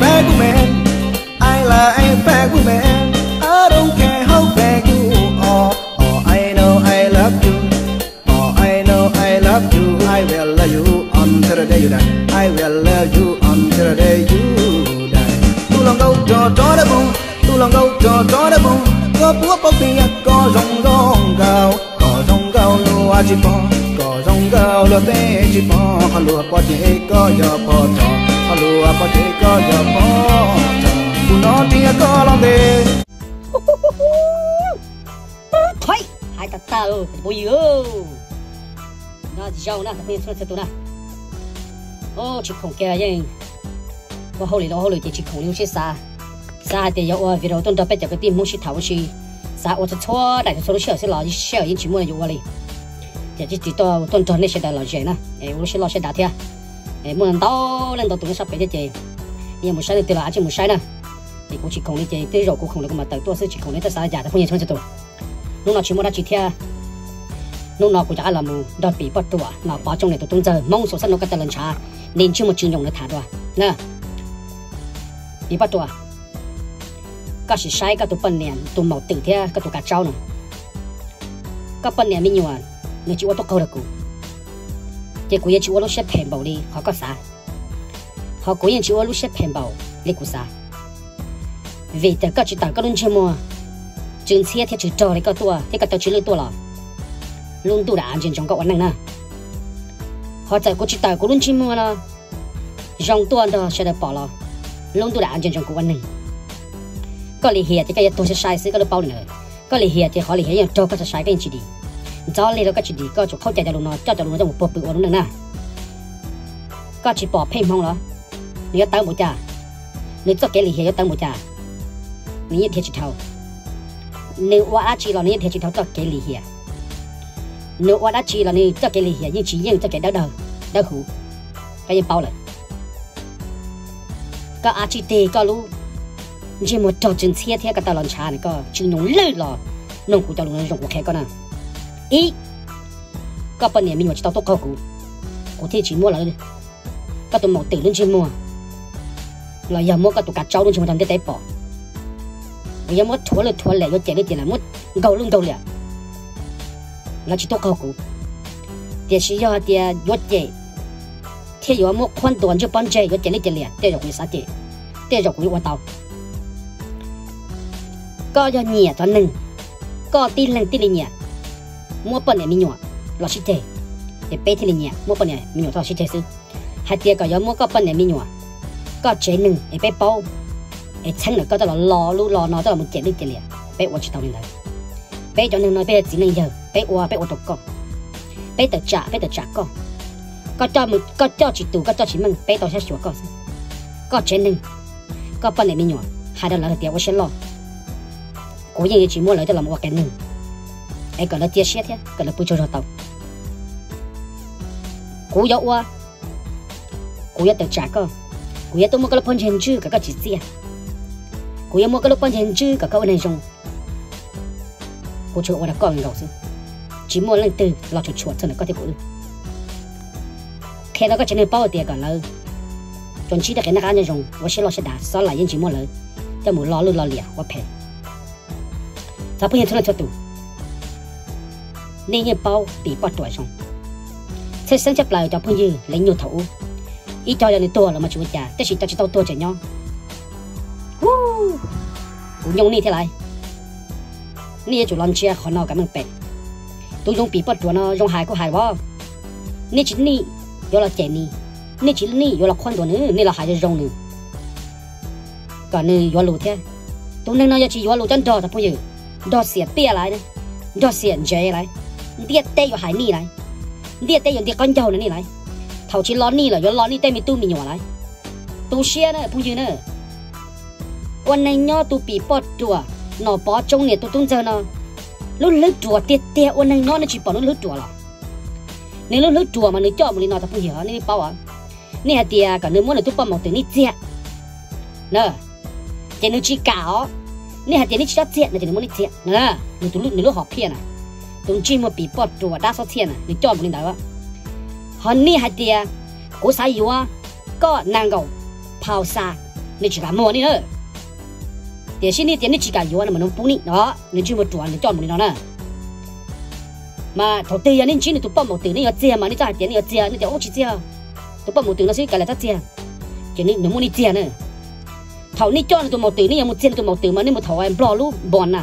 Fat woman, I like fat woman. I don't care how fat you are. All I know I love you. All I know I love you. I will love you until the day you die. I will love you until the day you die. Tus hluas nkauj rog rov dawb paug, tus hluas nkauj rog rov dawb paug, koj puas paub tias koj zoo nkauj nkaus, koj zoo nkauj luag tsis pom, koj zoo nkauj luag teb tsis pom, qhov luag pom ces koj yog pog rog, qhov luag pom ces koj yog pog rog, kuv no thiab koj los ntev. Hais tag tag phooj ywg, no zaum na phooj ywg txhua tus na, tsis khoom kiag yeej ua hauj lwm los hauj lwm ces tsis khoom li lub siab xav, xav hais tias yuav ua video tuaj nrog peb cov kwv tij Hmoob sib tham ua si, xav ua txhua txhua daim txhua lub sij hawm xwb los sij hawm yeej tsis muaj yuav ua li. Ces tsis tau tuaj nrog nej sawv daws lom zem na, es ua lub siab loj siab dav thiab. Muaj ntau leej ntau tus nyob sab pem thiab ces yog mus saib leej twg los av tsij mus saib na. Ces kuv tsis khoom li ces tej zaum kuv khoom li kuv mam tawm tuaj xwb, tsis khoom li tej xav li cas tau phooj ywg txhua tus. Hnub no tsis muaj dab tsi thiab, hnub no kuv rov qab los mus nrog Pim Poj Ruam Nom Pov Tsooj Niam tus tub ntxawg Hmoob Xua Xab Nuav Kab Tawg Los Ntshav, nim ntsej muag tsis nyoos nws tham dua na. Pim Poj Ruam, koj sim saib koj tus poj niam tus maum twm thiab koj tus kav tsaub no. Koj poj niam me nyuam nws tsis ua tub qaug rau kuv, ces kuv yeej tsis ua lub siab phem npaum li qhov koj xav, ho kuv yeej tsis ua lub siab phem npaum li kuv xav. Vim tias koj tsis tawm koj lub ntsej muag tsw ntxhiab thiab tsw rog li koj tuaj thiab koj tau tsw lwj tuaj los lub ntuj dam av ntsia ntsoov koj ua neej na. Ho txawm kuv tsis tawm kuv lub ntsej muag no zoo tuaj nrog sawv daws pom los lub ntuj dam av ntsia ntsoov kuv ua neeg. Koj lim hiam ces koj yuav tuag sai sai xwb koj lub paub li na. Koj lim hiam ces qhov lim hiam yeej raug koj sai sai koj yeej tsis dim. Ntxov lig rau koj tsis dim koj tsuas khaub cai cov lus no coj cov lus no coj mus puag pw ua lub neej na. Koj tsis pom Pheej Hmoo los nws yuav tawv npaum cas, nws txoj kev lim hiam yuav tawv npaum cas, nws yeej dhia tsis dhau. Nws ua dab tsi los nws yeej dhia tsis dhau txoj kev lim hiam. Nws ua dab tsi los nws txoj kev lim hiam yeej tsis yeej txoj kev dawb dawb huv. Koj yeej paub lawm. Koj av tsij tig koj lub ntsej muag rog tsw ntxhiab thiab koj taw los ntshav na, koj tsw nyoos lwj los noog kuv cov lus no zoo kuv qhia koj na. Ib, koj poj niam me nyuam tsis tau tub qaug kuv, kuv thiaj tsis muab lawv koj tus maum twm lub ntsej muag los yog muab koj tus kav tsaub lub ntsej muag rau ntiaj teb pom. Kuv yuav muab rhuav lwj rhuav liam, yuav cem lwj cem liam, muab nkaug lwj nkaug liam, lawv tsis tub qaug kuv. Tiam sis yog hais tias yuav cem thiab yuav muab qhuab ntuas ntswj pob ntseg, yuav cem lwj cem liam, tej zaum kuv yuav xav cem, tej zaum kuv yuav ua tau. Koj yog nyiam cov neeg, koj tib leeg thiaj li nyiam muab poj niam me nyuam los sib ceg, es peb thiaj li nyiam muab poj niam me nyuam los sib ceg xwb. Hais tias kom yuav muab koj poj niam me nyuam, koj tsev neeg es peb paub, es txheeb ntawm koj coj los lo lub lo no coj los cem lwj cem liam, peb ua tsis tau li ntawd. Peb cov neeg no peb yog txiv neej yawg, peb ua peb ua rau koj, peb tawm tsam peb tawm tsam koj. Koj coj tsis tus koj coj tsis meej peb tau siab xyuas koj xwb. Koj tsev neeg, koj poj niam me nyuam hais rau lawv hais tias ua siab loj, kuv yeej yuav tsis muab lawv coj los ua qias neeg, es kom lawv cia siab thiab kom lawv pw tsaug zog tau. Kuv yuav ua, kuv yuav tawm tsam koj, kuv yuav tuaj muab koj lub pob ntseg ntswj kom koj tsis txiaj, kuv yuav muab koj lub pob ntseg ntswj kom koj ua neeg zoo. Kuv tsuas ua rau koj nkaus xwb, tsis muaj leej twg los tshua tshua txog ntawm koj thiab kuv wb. Qhia rau koj tsev neeg paub tias kom lawv tsuas ntsib tej qias noj qab nyob zoo, ua siab loj siab dav, xob laim yeej tsis muab lawv coj mus lo lwj lo liam ua phem. Cov phooj ywg txhua leej txhua tus, nej yeej paub Pim Poj Ruam zoo. Txhawj xeeb tshaj plaws cov phooj ywg leej nyuag thaum ub, ib co yog nws tuag los mas tsis ua cas, tab sis cov tsis tau tuag tseem nyob. Kuv nyooj nej thiab lauj. Nej yuav tsum los ntsia qhov no kom meej pem. Tus zoo Pim Poj Ruam no zoo hais kuj hais vov. Nej tsis nim yuav los cem nws, nej tsis nim yuav los qhuab ntuas nws, nej los hais zoo zoo nws kom nws yuav lus thiab. Tus neeg no yog tsis yuav lus cov nrog cov phooj ywg, nrog xiam piaj lawm, nrog xiam ntsev lawm, ntiaj teb yuav hais nej lawm, ntiaj teb yuav nti qaub ncaug rau nej lawm. Thaum tsis lo nej lawm yuav lo nej tej me tub me nyuam lawm. Tu siab na phooj ywg na. Ua neeg nyob tus Pim Poj Ruam Nom Pov Tsoob Niam tus tub ntxawg no, lub hlwb ruam tiag tiag, ua neeg nyob nej tsis pom nws lub hlwb ruam los? Nws lub hlwb ruam mas nws coj mus li no cov phooj ywg, nej paub os. Nej hais tias kom nws muab nws tus poj maum twm nej txiag na, ces nws tsis kam os. Nej hais tias nej tsis txhob txiag no ces nws muab nej txiag na. Nws tus, nws lub hom phiaj na, tus ntsej muag Pim Poj Ruam dab xob txhiaj na, nws coj mus li ntawd. Ho nej hais tias kuv xav yuav koj nas nkaum phau xa, nej tsis kam muag nej na. Tiam sis nej tias nej tsis kam yuav no mas nws pub nej no, nws ntsej muag ruam nws coj mus li no na. Mas thaum twg yog nej ntsib nws tus poj maum twm nej yuav txiag mas nej txhob hais tias nej yuav txiag, nej tias ub tsis txiag, tus poj maum twm no xwb kav liam txhob txiag, ces nws muab nej txiag na. Thaum nej coj nws tus maum twm nej yuav mus txiag nws tus maum twm mas nej mus thaum Nplog lub npos na,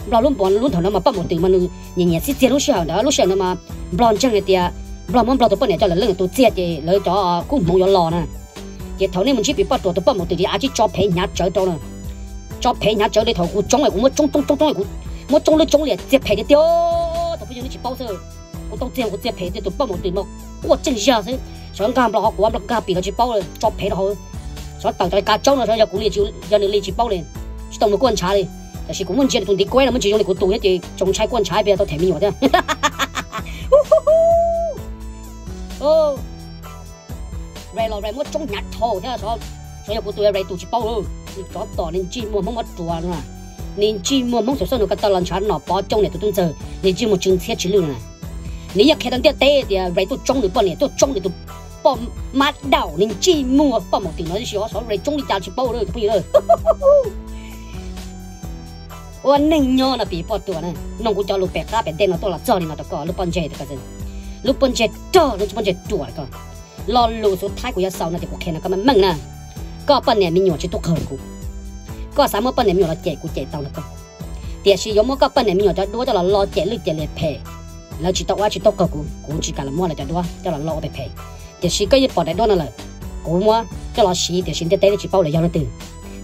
Nplog lub npos lub thaum no mas poj maum twm mas nws nyiam nyiam sib txiag lub sij hawm ntawd, lub sij hawm ntawd mas Nplog ntseeg hais tias Nplog muab Nplog tus poj niam coj lawm leej tus txiag ces lawv cov kub hmoov yuav los na. Ces thaum nej mus ntsib Pim Poj Ruam tus poj maum twm ces av tsib tso phev hnyav tsawv rau na. Tso phev hnyav tsawv li thaum kuv tsoob kuv muab tsoob tsoob tsoob tsoob kuv muab tsoob lub tsoob li txiag phem tiag tiag. Thaum phooj ywg nej tsis paub xwb, kuv tau txiag kuv txiag phem tiag, tus poj maum twm mas quaj tseej zag xwb, sawv nkag Nplog hauv kuv Nplog nkag Pim los tsis paub li, tso phev rau hauv. Sawv tawm cov kav tsoob no yog kuv li, yog nws li tsis paub li, tsis tau mus kuaj ntshav li. Tab sis kuv muab ntsia tus ntiv kuaib no muab ntsia zoo li kuv tus thiab ces tsoos ntshai kuaj ntshav pes tau them me nyuam thiab. Ray los Ray muab tsoob hnyav dhau thiab, sawv yog kuv tus yog Ray tus tsis paub lawm. Nws tsov tom nws ntsej muag Hmoob muab ruam no, nws ntsej muag Hmoob xaum xab nus ko taw los ntshav Nom Pov Coob niam tus tub ntxawg, nws ntsej muag tsw ntxhiab tsw lwj no. Nws yeej qhia rau ntiaj teb tias Ray tuaj tsoob nws poj niam, tuaj tsoob nws tus poj mab daum, nws ntsej muag poj maum twm no tib si os, xyov Ray tsoob li cas tsis paub lawm tus phooj ywg lawm. Ua neeg nyob no Pim Poj Ruam na, noog kuv cov lus pem qab pem dej no tuaj los txog li no rau koj lub pob ntseg, lub pob ntseg rog, lub pob ntseg ruam ko. Lo lus xub thawj kuv yuav xaus no ces kuv qhia no koj meej meej na. Koj poj niam me nyuam tsis tub qaug kuv, koj xav muab poj niam me nyuam los cem kuv cem tau no koj. Tiam sis yuav muab koj poj niam me nyuam cov duab coj los lo cem lwj cem liam phem, lawv tsis tau ua tsis tau qaug kuv, kuv tsis kam los muab lawv cov duab coj los lo ua phem phem. Tiam sis koj yeej pom daim duab no lawm, kuv muab coj los siv tiam sis ntiaj teb lub tsis paub lawv yog leej twg,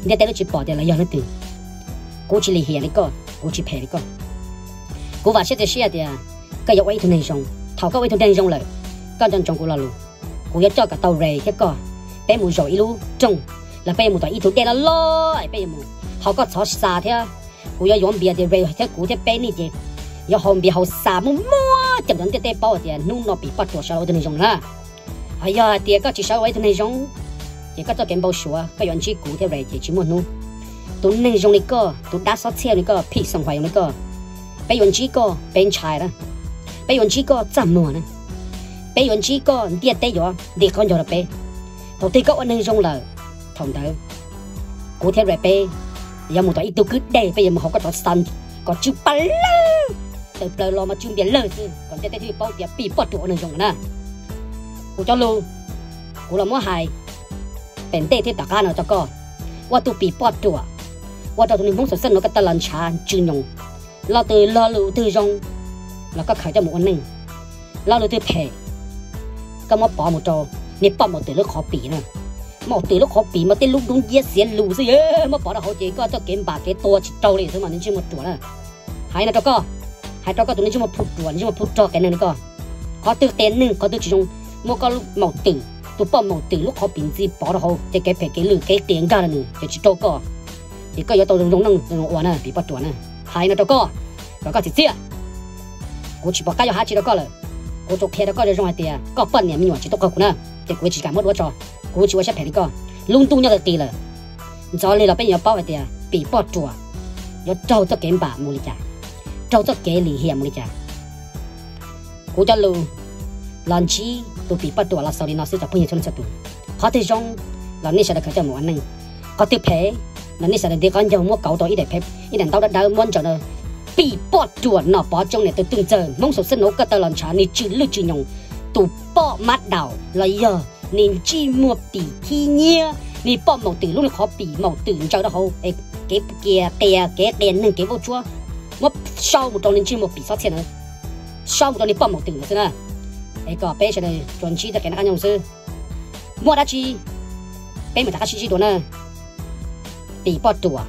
ntiaj teb lub tsis pom tias lawv yog leej twg. Kuv tsis lim hiam li koj, kuv tsis phem li koj. Kuv vam siab tias siab tias koj yuav ua ib tug neeg zoo. Thaum koj ua ib tug neeg zoo lawm, koj nco ntsoov kuv lo lus. Kuv yuav coj kom tau Ray thiab koj, peb mus zaum ib lub rooj, los peb yuav mus tom ib tug dej loj loj es peb yuav mus haus koj txhov xa thiab. Kuv yuav yuav npias tias Ray thiab kuv thiab peb nej ces yuav haus npias haus xa muaj muaj ceem rau ntiaj teb paub tias hnub no Pim Poj Ruam sawv los ua ib tug neeg zoo na. Ho yog hais tias koj tsis sawv ua ib tug neeg zoo, ces koj txoj kev npau suav koj yuav ntsib kuv thiab Ray ces tsis muaj hnub. Tus neeg zoo li koj, tus dab xob txhiaj li koj, phim xoom huam zoo li koj, peb yuav ntsib koj peb ntshai na, peb yuav ntsib koj txaj muag na, peb yuav ntsib koj ntiaj teb yuav nti qaub ncaug rau peb. Thaum twg koj ua neeg zoo lawm, thaum ntawd kuv thiab Ray peb yuav mus tom ib tug kwj deg, peb yuav mus haus koj txhov xa kom tsw pa lawg, tawm plaws los mas tsw npias lawg xwb kom ntiaj teb thiaj paub tias Pim Poj Ruam ua neeg zoo lawm na. Kuv cov lus kuv los muab hais pem ntej thiab tom qab no rau koj. Ua tus Pim Poj Ruam, ua rau tus neeg Hmoob xaum xab nus ko taw los ntshav tsw nyoos. Lo twg lo lus twg zoo los koj khaws coj mus ua neej. Lo lus twg phem koj muab pov mus rau niag poj maum twm lub qhov pim na. Maum twm lub qhov pim mas tej lub dub nciab xiav lus xwb, muab pov rau hauv ces koj txoj kev npam kev tua tsis raug li xwb mas ntsej muag ruam na. Hais no rau koj, hais rau koj tus neeg ntsej muag plhu ruam, ntsej muag plhu rog qias neeg li koj. Qhov twg qias neeg, qhov twg tsis zoo, muab koj maum twm, tus poj maum twm lub qhov pim ntxiv pov rau hauv ces kev phem kev lwj kev qias nkag rau nws ces tsis raug koj. Ces koj yuav tau zoo zoo neej zoo ua na Pim Poj Ruam na. Hais no rau koj kom koj txiv txiaj. Kuv tsis pom qab yuav hais tsi rau koj lawm. Kuv tsuas qhia rau koj zoo zoo hais tias koj poj niam me nyuam tsis tau qaug kuv na, ces kuv tsis kam muab duab tso. Kuv tsis ua siab phem li koj. Lub ntuj nyob qis qis lawm, ntxov li los peb yuav paub hais tias Pim Poj Ruam yuav raug txoj kev npam mus li cas, raug txoj kev lim hiam mus li cas. Kuv cov lus los ntsib tus Pim Poj Ruam los xaus li no xwb tsoom phooj ywg txhua leej txhua tus. Qhov twg zoo los nej sawv daws khaws coj mus ua neej, qhov twg phem los nej sawv daws nti qaub ncaug muab kauv tau ib daim pheb ib daim ntaub dawb dawb muab ntsaws rau Pim Poj Ruam Nom Pov Coob niam tus tub ntxawg Hmoob xaum xab nus ko taw los ntshav nws tsw lwj tsw nyoos, tus poj mab daum los yog nws ntsej muag pim khib nyiab, nws poj maum twm lub qhov pim maum twm ntsaws rau hauv es kev qias kev qias neeg kev vaub tsuab muab sau mus rau nws ntsej muag pim xob txhiaj na, sau mus rau nws poj maum twm ntawd xwb na. Es kom peb sawv daws tsuas ntsib txoj kev noj qab nyob zoo xwb. Muaj dab tsi peb mus rov qab sib ntsib dua na. Pim Poj Ruam,